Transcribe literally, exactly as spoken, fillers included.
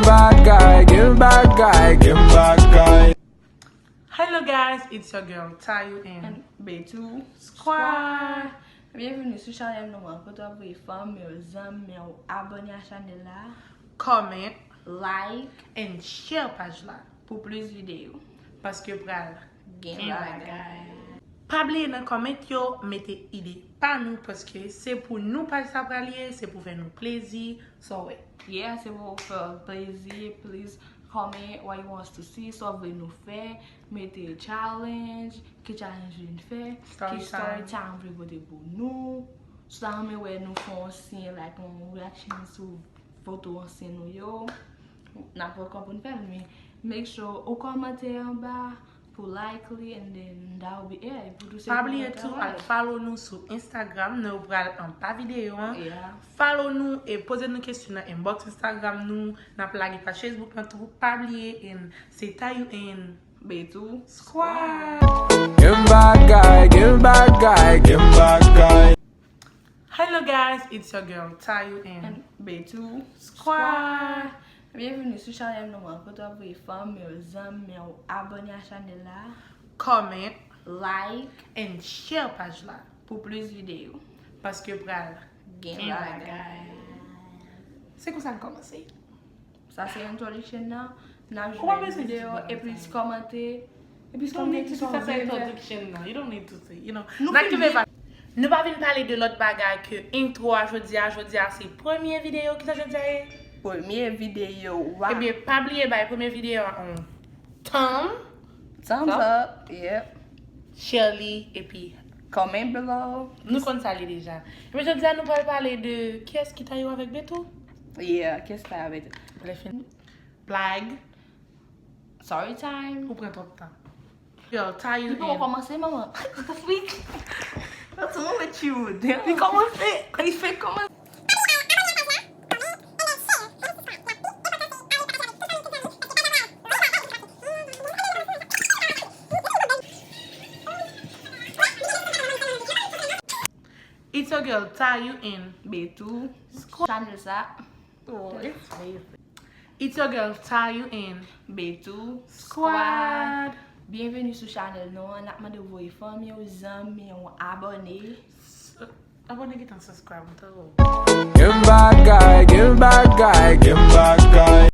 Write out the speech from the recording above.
Bad guy, give bad guy, give bad guy. Hello guys, it's your girl Tayo and Betou Squad. Byenveni sou chanèl nou an. Kote w ap voye fanmi w, zanmi w, abòne a chanèl la, Comment like and share paj la pou plis videyo. Paske pral Gen gen bagay. Bagay. Pa bliye nan comment yo, mete ide pa nou paske se pou nou paj sa pral ye, se pou fè nou plezi. So, wè. Yeah, se pou fè plezi. Please comment what you want to see. Sa w vle nou fè, mete challenge, ki challenge vin fè, Story ki story time. Time vle pote pou nou. Si w ta renmen wè nou fè yon siyen, like yon reaction sou foto ansyen nou yo, n ap pran kòb pou n fè l, men make sure ou kòmante anba pou like li and then that will be it. Pou tou se Pa pou bliye fè tou travay. Al follow nou sou Instagram, nou pral anba videyo an. Yeah. Follow nou e poze nou kesyon nan inbox Instagram nou. N ap lage paj Facebook nan tou. Pa bliye and se Tayo and Betou Squad. Give bad guy, give bad guy, give bad guy. Hello guys, it's your girl Tayo and Betou Squad. Byenveni sou chanèl nou an. Kote w ap voye fanmi w, zanmi w, abòne a chanèl la, Comment like and share paj la pou plis videyo. Paske pral Gen gen bagay. Bagay. Se konsa n kòmanse. Sa se introduction nan. N ap Ou pa jwenn bezwen videyo di bagay epi sa. Kòmante. Epi You don't need kòmante to sa talk w vle fè. Introduction nan. You don't need to say, you know. Nou N ap fin kite di- pa. Nou pa vin pale de lòt bagay ke intro a jodi a. Jodi a se premye videyo. Kisa jodi a ye? Premye videyo wa. Ebyen, pa bliye bay premye videyo a yon thumb, Thumbs up. Yep. Share li, epi Comment below. Nou konn sa li deja. Ebyen, jodi a nou pral pale de kiyès ki Tayo avèk Betou. Yeah, kiyès ki Tayo avèk Lè fini. Blag. Story time. Ou pran twòp tan. Yo, Tayo Li poko and kòmanse, manman. What the freak? What's wrong with you? Damn. Li kòmanse. Li fèk kòmanse. It's your girl Tayo and Betou. Squad. Chanèl sa. Oh, it's amazing. It's your girl Tayo and Betou. Squad. Byenveni sou chanèl nou an. N ap mande w voye fanmi w, zanmi w, abòne. Abòne, kite yon subscribe, mwen tankou. Give bad guy, give bad guy, give bad guy.